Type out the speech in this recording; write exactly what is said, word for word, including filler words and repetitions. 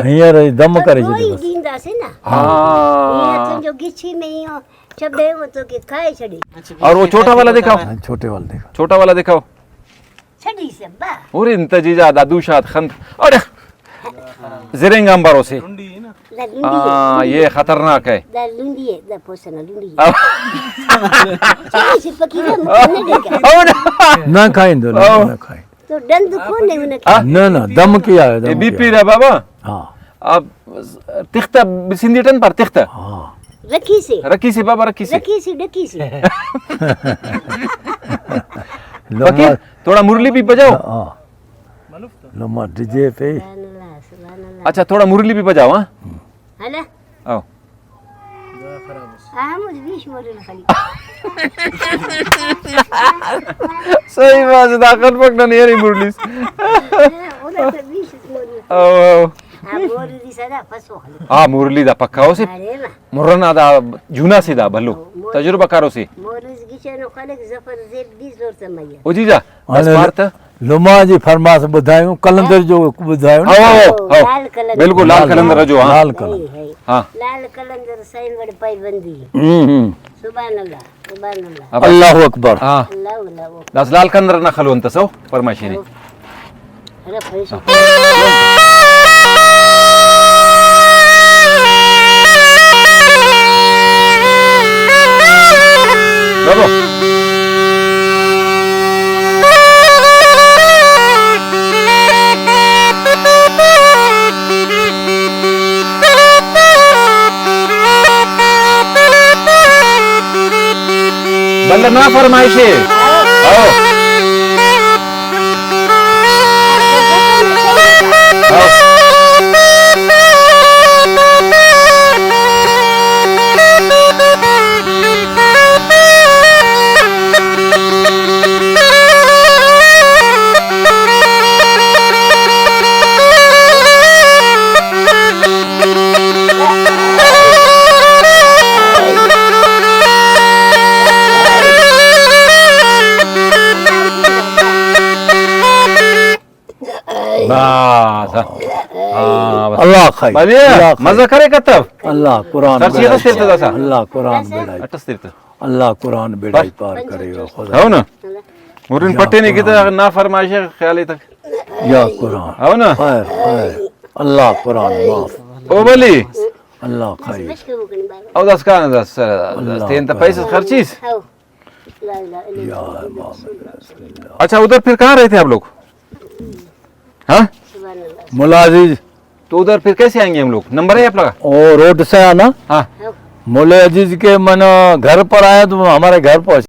ہیئر دم کرے جدی بس۔ دین داسے نا۔ ہاں۔ یہ تو جو گچھی میں ہی ہو، چبے ہو تو کہ کھائے چھڑی۔ اور وہ چھوٹا والا دکھاؤ۔ ہاں، چھوٹے والا دکھاؤ۔ چھوٹا والا دکھاؤ۔ چھڑی سے ابا۔ اور انت جی جا دادو شاد خند۔ اور زرنگ ہم بروسے۔ دا لنڈی ہے۔ ہاں، یہ خطرناک ہے۔ دا لنڈی ہے، دا پوسنا لنڈی ہے۔ آہ۔ چھڑی سے پکی دا مکنے دے گا۔ اور نہ کھائیں دو، نہ، آہ۔ نہ کھائیں۔ تو ڈند کون نے انہیں آہ۔ نہ، نہ، دم کیا ہے، اے دم بی پی کیا ہے۔ دا بابا۔ ہاں۔ اب تختہ سندھی ٹن پر تختہ۔ ہاں۔ رکھی سے۔ رکھی سے بابا، رکھی سے۔ رکھی سے، ڈکی سے۔ لما فقیر، تھوڑا مرلی بھی بجاؤ۔ ہاں۔ لما ڈی جے پہ۔ سبحان اللہ، سبحان اللہ۔ اچھا، تھوڑا مرلی بھی بجاؤ، ہاں۔ ہلا۔ آؤ۔ احمد بیش مورل خلی۔ صحیح بات ہے، دا خلفک نن یری مرلیس۔ اونا تو بیش مورل۔ آؤ، آؤ۔ آ، مورلی سدا پسو خلی۔ آ، مرلی دا پکا ہو سے۔ ارے واہ۔ مرنا دا جونا سے دا بھلو۔ مور-، تجربہ کارو سے۔ مورلیس گچنو خلک ظفر زیب دی زور سمجھا۔ او جی جا، بس انا پارت۔ لما جی فرماس ٻڌايون، قلندر جو ٻڌايون نا۔ ہاں، ہاں، ہاں۔ لال قلندر۔ بالکل، لال لال، قلندر جو، ہاں۔ لال قلندر۔ ہاں۔ لال قلندر سائیں وڑ پائبندی۔ ہم، ہم۔ سبحان اللہ، سبحان اللہ۔ اب اللہ اکبر۔ ہاں۔ اللہ، اللہ اکبر۔ داس لال قلندر نا خلون تسو، فرمائشی نے۔ ارے پیسو۔ بابا۔ بندہ نا فرمائشے۔ ہاں۔ بس۔ ہاں، بس۔ اللہ خیر۔ بلے، اللہ خیر۔ مزہ کرے کتب۔ اللہ قرآن سر چیز بیڑائی سے پار۔ اللہ قرآن بیڑائی۔ اٹس تیر تو۔ اللہ قرآن بیڑائی پار کرے گا خدا۔ ہو نا؟ مرن یا پٹے نہیں قرآن۔ کیتا نا فرمائش خیال تک۔ یا قرآن۔ ہو نا؟ خیر، خیر۔ اللہ قرآن معاف۔ او بلی۔ اللہ خیر۔ او دس کان دس، دس اللہ تین تو خیر۔ پیسے خرچیس۔ یا امام اللہ۔ اچھا، ادھر پھر کہاں رہتے آپ لوگ؟ ہاں؟ ملا عزیز۔ تو ادھر پھر کیسے آئیں گے ہم لوگ؟ نمبر ہے آپ لوگ کا؟ وہ روڈ سے آنا۔ ہاں۔ ملا عزیز کے من گھر پر آیا تو ہمارے گھر پہنچ